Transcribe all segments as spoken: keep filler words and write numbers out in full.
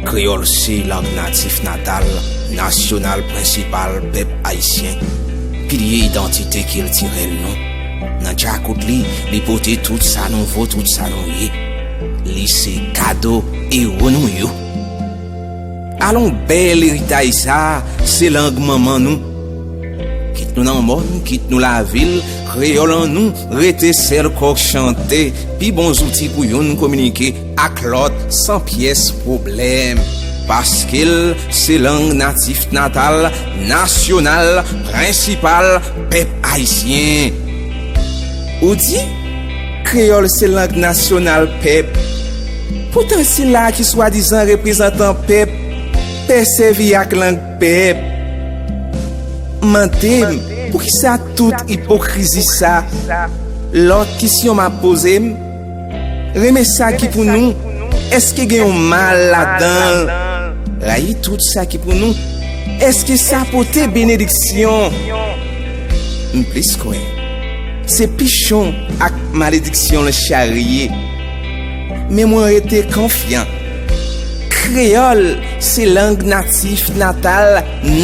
Kreyòl se lang natif natal, nasyonal prensipal pèp ayisyen, pilye idantite kiltirèl nou. Nan djakout li, li pote tout sa nou vo, tout sa nou ye. Li se kado ewo nou yo. Alon bèl eritay sa, se lang manman nou. Kit nou nan mòn, kit nou lavil, kreyòl an nou rete sèl kòk chante, pi bon zouti pou youn kominike ak lòt san pyès pwoblèm. Paske l se lang natif natal, nasyonal, prensipal pèp ayisyen. Ou di, kreyòl se lang nasyonal pèp. Poutan sila ki swadizan reprezantan pèp pè sèvi ak lang pèp. Mande m, poukisa tout ipokrizi sa? Lòt kesyon m ap poze m, renmen sa ki pou nou, èske gen yon mal ladan l? Rayi tout sa ki pou nou, èske sa pote benediksyon? M plis kwè se pichon ak malediksyon l charye. Men mwen rete konfyan. Kreyòl se lang natif natal,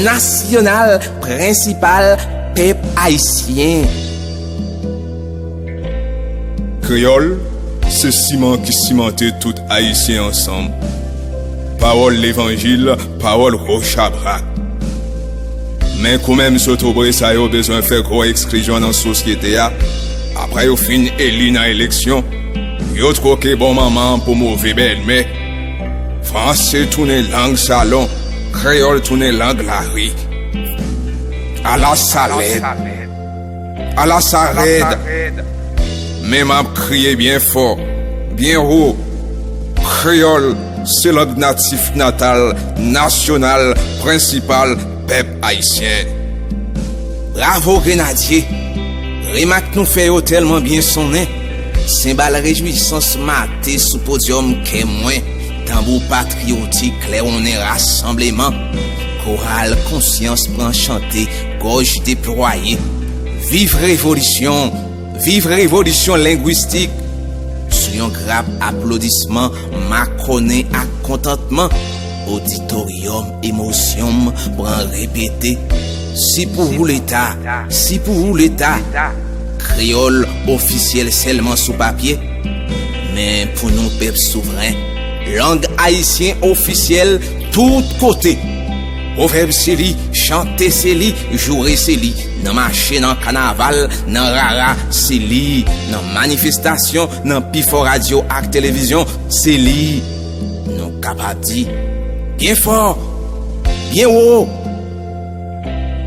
nasyonal, prensipal pèp ayisyen. Kreyòl se siman ki simante tout Ayisyen ansanm. Pawòl levanjil, pawòl wochabrak. Men koumenm zotobre sa yo bezwen fè gwo eksklizyon nan sosyete a, apre yo fin eli nan eleksyon, yo twoke bon manman pou move bèlmè. Franse tounen lang salon, kreyòl tounen lang lari. Ala sa lèd! Ala sa rèd! Men m ap kriye byen fò, byen wo, kreyòl se lang natif natal, nasyonal, prensipal pèp ayisyen. Bravo grenadye! Remak nou fè yo tèlman byen sonnen. Senbal rejwisans mate sou podyòm kè mwen. Tanbou patriyotik klèwonnen rasanbleman. Koral konsyans pran chante, gòj deplwaye. Viv revolisyon! Viv revolisyon lengwistik! Sou yon grap aplodisman makònen ak kontantman, oditoryòm emosyon m pran repete. Si pou ou Leta, si pou ou Leta, kreyòl ofisyèl sèlman sou papye, men pou nou pèp souvren, lang ayisyen ofisyèl tout kote. Pwovèb se li, chante se li, joure se li. Nan mache, nan kanaval, nan rara, se li. Nan manifestasyon, nan pifò radyo ak televizyon, se li. Nou kapab di, byen fò, byen wo,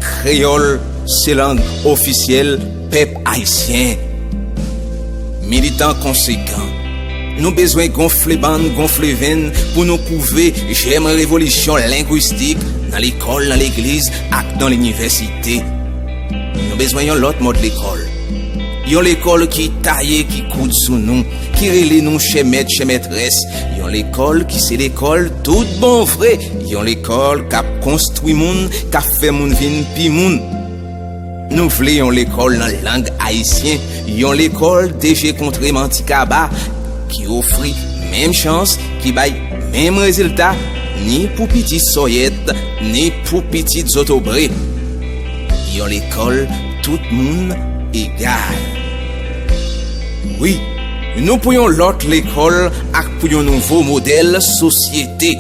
kreyòl se lang ofisyèl pèp ayisyen. Militan konsekan, nou bezwen gonfle bann, gonfle venn pou nou kouve jèm revolisyon lengwistik nan lekòl, nan legliz ak nan linivèsite. Nou bezwen yon lòt mòd lekòl. Yon lekòl ki taye, ki koud sou nou, ki rele nou chè mèt, chè mètrès. Yon lekòl ki se lekòl tout bon vre. Yon lekòl k ap konstwi moun, k ap fè moun vin pi moun. Nou vle yon lekòl nan lang ayisyen, yon lekòl D G kontre manti kaba, ki ofri menm chans, ki bay menm rezilta, ni pou pitit sòyèt, ni pou pitit zotobre. Yon lekòl tout moun egal. Wi, nou pou yon lòt lekòl ak pou yon nouvo modèl sosyete.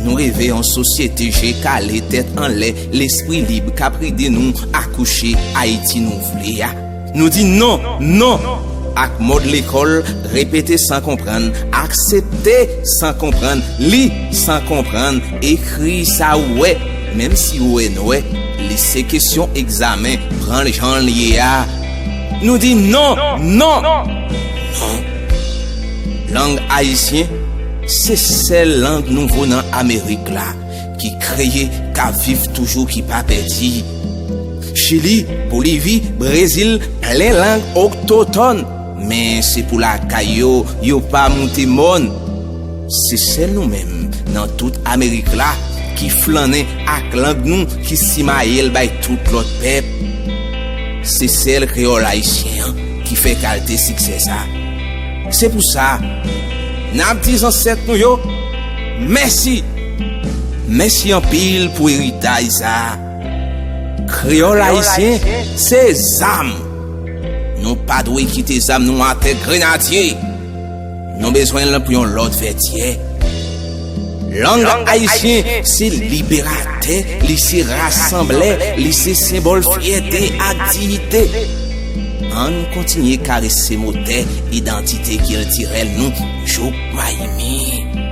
Nou reve yon sosyete je kale, tèt anlè, lespri lib k ap ride nou akouche Ayiti nou vle a. Nou di non, non ak mòd lekòl repete san konprann, aksepte san konprann, li san konprann, ekri sa ou wè, menm si ou wè nwè, li se kesyon egzamen, pran l jan l ye a. Nou di non, non, non! Lang ayisyen se sèl lang nouvo nan Amerik la ki kreye, k ap viv toujou, ki pa pèdi. Chili, Bolivi, Brezil, plen lang oktotòn, men se pou lakay yo, yo pa moute mòn. Se sèl nou menm nan tout Amerik la ki flannen ak lang nou, ki simaye l bay tout lòt pèp. Se sèl kreyòl ayisyen an ki fè kalte siksè sa. Se pou sa, n ap di zansèt nou yo mèsi. Mèsi anpil pou eritaj sa a. Kreyòl ayisyen se zam. Nou pa dwe kite zam nou atè grenadye. Nou bezwen l pou yon lòt Vètyè. Lang ayisyen se liberatè, li se rasanblè, li se senbòl fyète ak diyite. Ann kontinye karese motè idantite kiltirèl nou jouk maymi.